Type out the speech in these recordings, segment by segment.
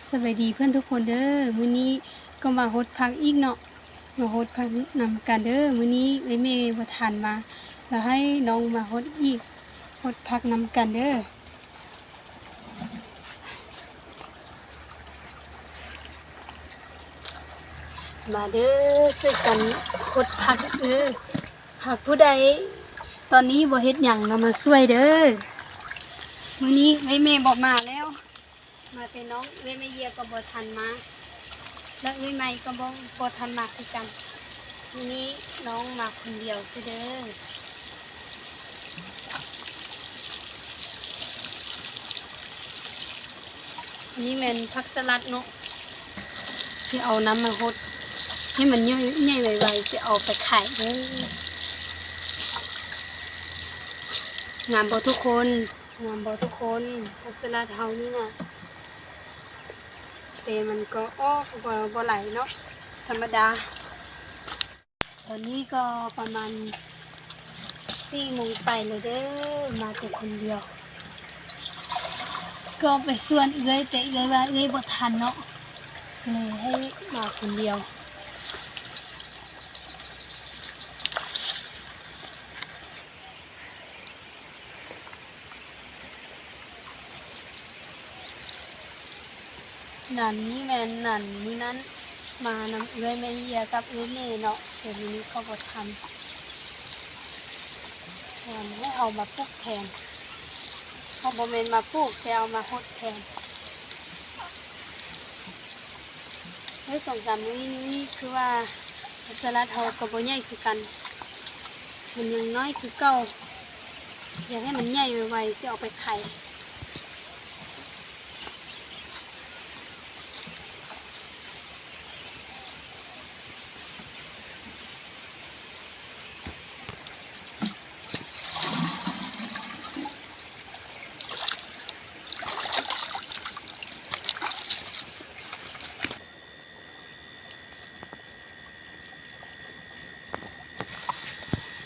ສະບາຍດີເພື່ອນທຸກຄົນເດີ. ມື້ນີ້ກໍມາຫົດຜັກອີກເນາະ, ມາຫົດຜັກນຳກັນເດີ. ມື້ນີ້ເອື້ອຍແມ່ບໍ່ທັນມາ, ລະໃຫ້ນ້ອງມາຫົດອີກ, ຫົດຜັກນຳກັນເດີ. ມາເດີ ຊ່ວຍກັນຫົດຜັກເດີ. ຫາກຜູ້ໃດຕອນນີ້ບໍ່ເຮັດຫຍັງນະ ມາຊ່ວຍເດີ. ມື້ນີ້ເອື້ອຍແມ່ບໍ່ມາແລ້ວ, ມາແຕ່ນ້ອງ, ເອື້ອຍແມ່ເຢຍກໍບໍ່ທັນມາ ແລະ ເອື້ອຍໃໝ່ກໍບໍ່ ບໍ່ທັນມາຄືກັນ. ມື້ນີ້ນ້ອງມາຄົນດຽວຊື່ເດີ. ນີ້ແມ່ນຜັກສະຫຼັດເນາະ, ຊິເອົານຳມາຫົດໃຫ້ມັນໃຫຍ່ ໃຫຍ່ໄວໆ ຊິເອົາໄປຂາຍເດີ. ງາມບໍ່ທຸກຄົນ? ງາມບໍ່ທຸກຄົນ? ຜັກສະຫຼັດເຮົານີ້ນະ, ແຕ່ມັນກໍອອກບໍ່ ບໍ່ຫຼາຍເນາະ, ທຳມະດາ. ຕອນນີ້ກໍປະມານສີ່ໂມງໄປແລ້ວເດີ, ມາແຕ່ຄົນດຽວ. ກໍໄປຊວນເອື້ອຍ ແຕ່ເອື້ອຍວ່າເອື້ອຍບໍ່ທັນເນາະ, ກໍເລີຍໃຫ້ມາຄົນດຽວ. ນັ້ນ ນີ້ແມ່ນນັ້ນ ມື້ນັ້ນມານຳເອື້ອຍແມ່ເຢຍກັບເອື້ອຍເມເນາະ, ແຕ່ມື້ນີ້ເຂົາບໍ່ທັນ, ແມ່ນໃຫ້ເຮົາມາປູກແທນ. ເຮົາບໍ່ແມ່ນມາປູກ ແຕ່ເອົາມາຫົດແທນ. ເອີ ສອງສາມມື້ນີ້ຄືວ່າສະຫຼັດເຮົາກໍບໍ່ໃຫຍ່ຄືກັນ, ມັນຍັງນ້ອຍຄືເກົ່າ. ຢາກໃຫ້ມັນໃຫຍ່ໄວໆ ຊິເອົາໄປຂາຍ.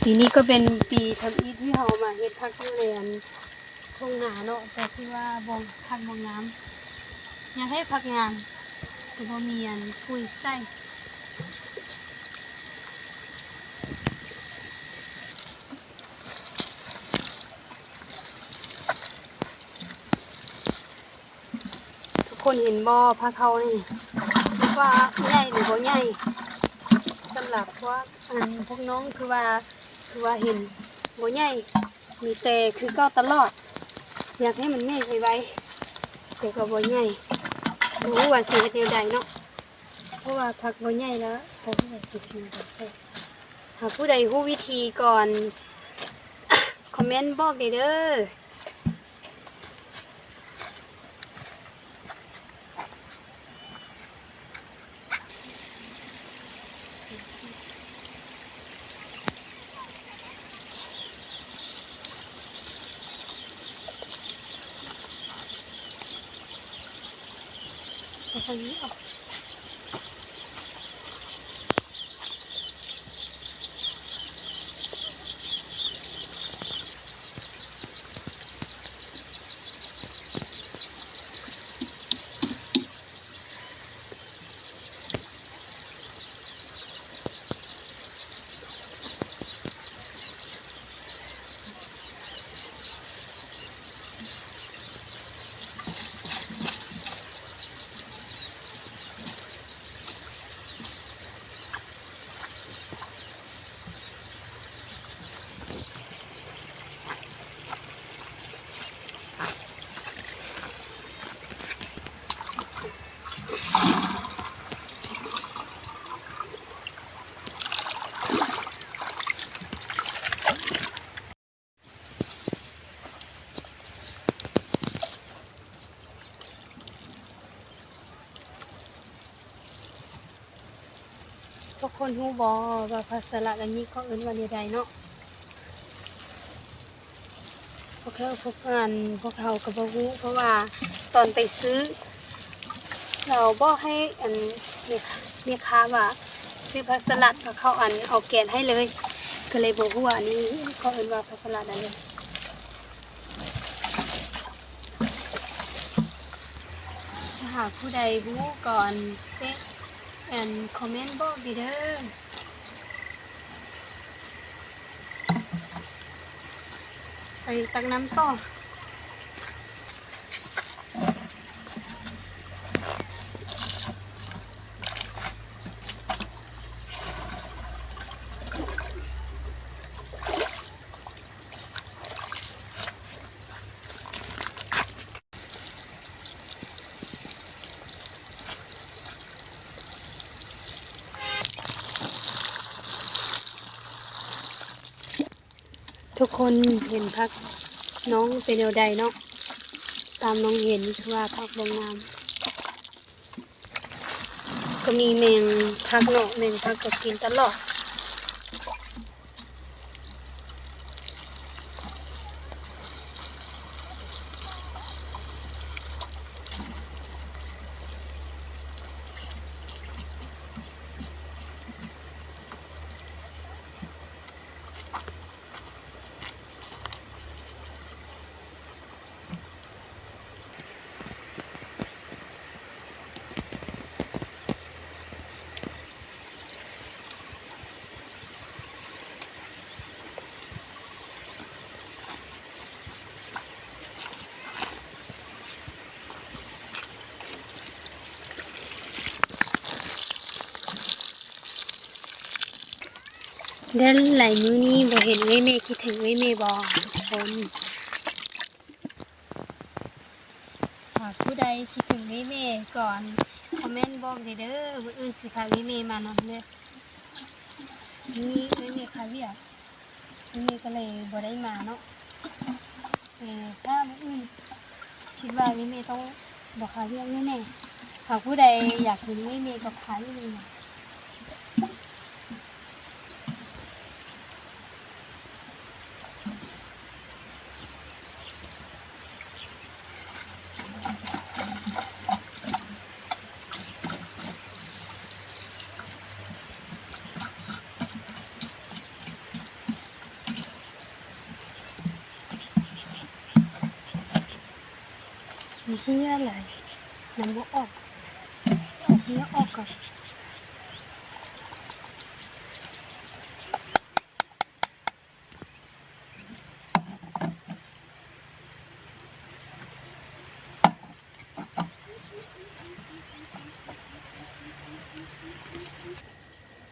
ປີນີ້ກໍເປັນປີທຳອິດທີ່ເຮົາມາເຮັດຜັກຢູ່ໃນອັນທົ່ງນາເນາະ, ແຕ່ຄືວ່າບໍ່ ຜັກບໍ່ງາມ, ຢາກໃຫ້ຜັກງາມ ຄືບໍ່ມີອັນປຸ໋ຍໃສ່. ທຸກຄົນເຫັນບໍ່ ຜັກເຮົານີ້ ວ່າໃຫຍ່ຫຼືບໍ່ໃຫຍ່? ສຳລັບພວກ ອັນ ພວກນ້ອງ ຄືວ່າ ຄືວ່າເຫັນບໍ່ໃຫຍ່, ມີແຕ່ຄືເກົ່າຕະຫຼອດ. ຢາກໃຫ້ມັນໃຫຍ່ໄວໆ ແຕ່ກໍບໍ່ໃຫຍ່, ບໍ່ຮູ້ວ່າຊິເຮັດແນວໃດເນາະ, ເພາະວ່າຜັກບໍ່ໃຫຍ່ແລ້ວ ບໍ່ຮູ້ວ່າຊິເຮັດແນວໃດ. ຖ້າຜູ້ໃດຮູ້ວິທີກໍ ຄອມເມັນບອກແດ່ເດີ. ເອົາທາງນີ້ອອກ. ທຸກຄົນຮູ້ບໍ່ວ່າຜັກສະຫຼັດອັນນີ້ເຂົາເອີ້ນວ່າແນວໃດເນາະ? ພວກເຮົາ ພວກ ອັນ ພວກເຮົາກໍບໍ່ຮູ້ ເພາະວ່າຕອນໄປຊື້ ເຂົາບອກໃຫ້ ອັນ ແມ່ຄ້າ ແມ່ຄ້າວ່າຊື້ຜັກສະຫຼັດ ແລ້ວເຂົາ ອັນ ເອົາແກນໃຫ້ເລີຍ ກໍເລີຍບໍ່ຮູ້ວ່າອັນນີ້ເຂົາເອີ້ນວ່າຜັກສະຫຼັດອັນໃດ. ຫາກຜູ້ໃດຮູ້ກໍອັນເຊັກ ອັນຄອມເມັນບອກດີເດີ. ໄປຕັກນ້ຳຕໍ່. ທຸກຄົນເຫັນຜັກນ້ອງເປັນແນວໃດເນາະ? ຕາມນ້ອງເຫັນຄືວ່າຜັກບໍ່ງາມ. ກໍມີແມງຜັກເນາະ, ແມງຜັກກໍກິນຕະຫຼອດ. ແລະຫຼາຍມື້ນີ້ບໍ່ເຫັນເອື້ອຍເມ, ຄິດເຖິງເອື້ອຍເມບໍ່ທຸກຄົນ? ຫາກຜູ້ໃດຄິດເຖິງເອື້ອຍເມກໍອັນຄອມເມັນບອກແດ່ເດີ, ມື້ອື່ນຊິພາເອື້ອຍເມມານຳເດີ. ມື້ນີ້ເອື້ອຍເມຄາວຽກ, ເອື້ອຍເມກໍເລີຍບໍ່ໄດ້ມາເນາະ. ເອີ ຖ້າມື້ອື່ນຄິດວ່າເອື້ອຍເມຕ້ອງບໍ່ຄາວຽກແນ່ໆ. ຫາກຜູ້ໃດຢາກເຫັນເອື້ອຍເມກໍພາເອື້ອຍເມມາ. ມີເຫື່ອຫຼາຍ ນຳບໍ່ອອກ, ອອກເຫື່ອອອກກ່ອນ.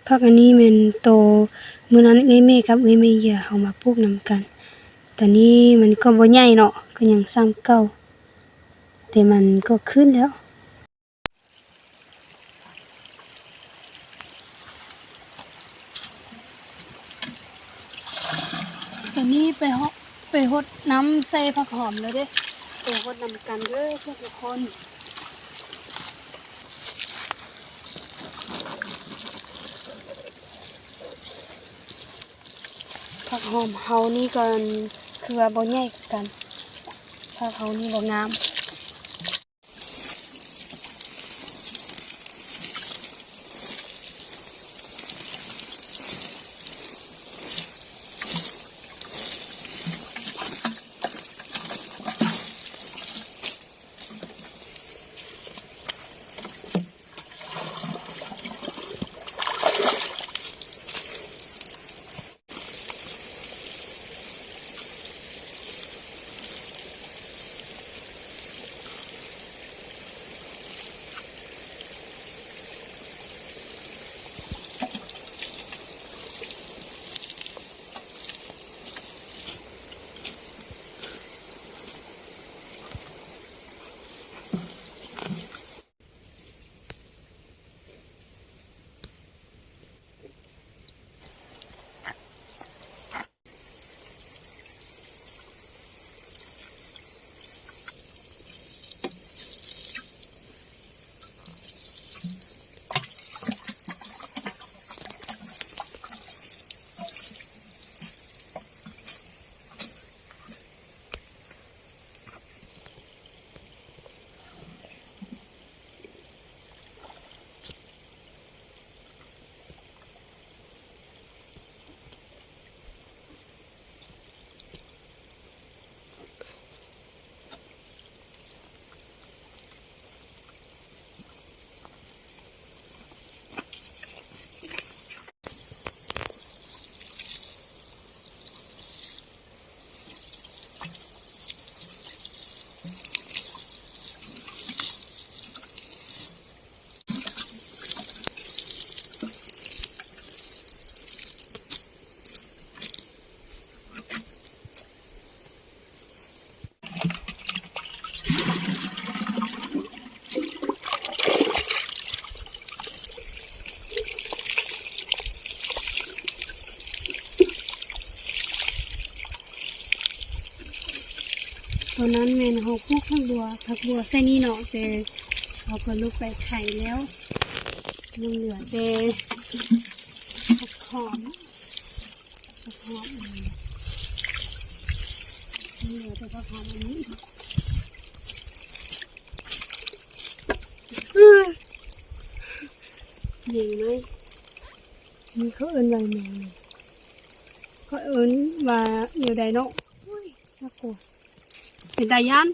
ຜັກອັນນີ້ແມ່ນໂຕມື້ນັ້ນເອື້ອຍເມກັບເອື້ອຍເມເຫຍື່ອເຮົາມາປູກນຳກັນ. ຕອນນີ້ມັນກໍບໍ່ໃຫຍ່ເນາະ, ກໍຍັງສ່ຳເກົ່າ, ແຕ່ມັນກໍຂຶ້ນແລ້ວ. ຕອນນີ້ໄປຫົ ໄປຫົດນ້ຳໃສ່ຜັກຫອມແລ້ວເດ້, ໄປຫົດນຳກັນເດີທຸກຄົນ. ຜັກຫອມເຮົານີ້ກໍຄືວ່າບໍ່ໃຫຍ່ຄືກັນ, ຜັກເຮົານີ້ບໍ່ງາມ. ເ ຕອນນັ້ນແມ່ນເຮົາປູກຜັກບົວ ຜັກບົວໃສ່ນີ້ເນາະ ແຕ່ເຮົາກໍລຸກໄປໄຖແລ້ວ ຍັງເຫຼືອແຕ່ຜັກຫອມ ຜັກຫອມອັນນີ້ ຍັງເຫຼືອແຕ່ຜັກຫອມອັນນີ້ ແມງໄມ້ ນີ້ເຂົາເອີ້ນວ່າແມງນີ້ ເຂົາເອີ້ນວ່າແນວໃດເນາະ? ໂອ້ຍ ໜ້າກົວ ເປັນຕາຢ້ານ.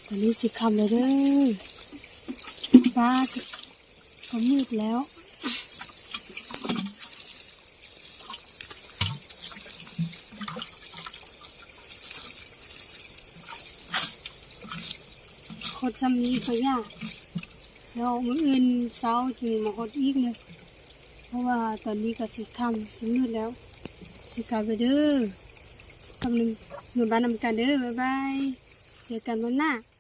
ຕອນນີ້ຊິຄ່ຳແລ້ວເດີ ຟ້າກໍມືດແລ້ວ ຂົດຊ່ຳນີ້ກໍຢາກ ແລ້ວມື້ອື່ນເຊົ້າຈຶ່ງມາຂົດອີກເລີຍ ເພາະວ່າຕອນນີ້ກໍຊິຄ່ຳຊິມືດແລ້ວ ຊິກັບແລ້ວເດີ ກັບນຳ ເມືອບ້ານນຳກັນເດີ ບາຍບາຍ ເຈີກັນວັນໜ້າ.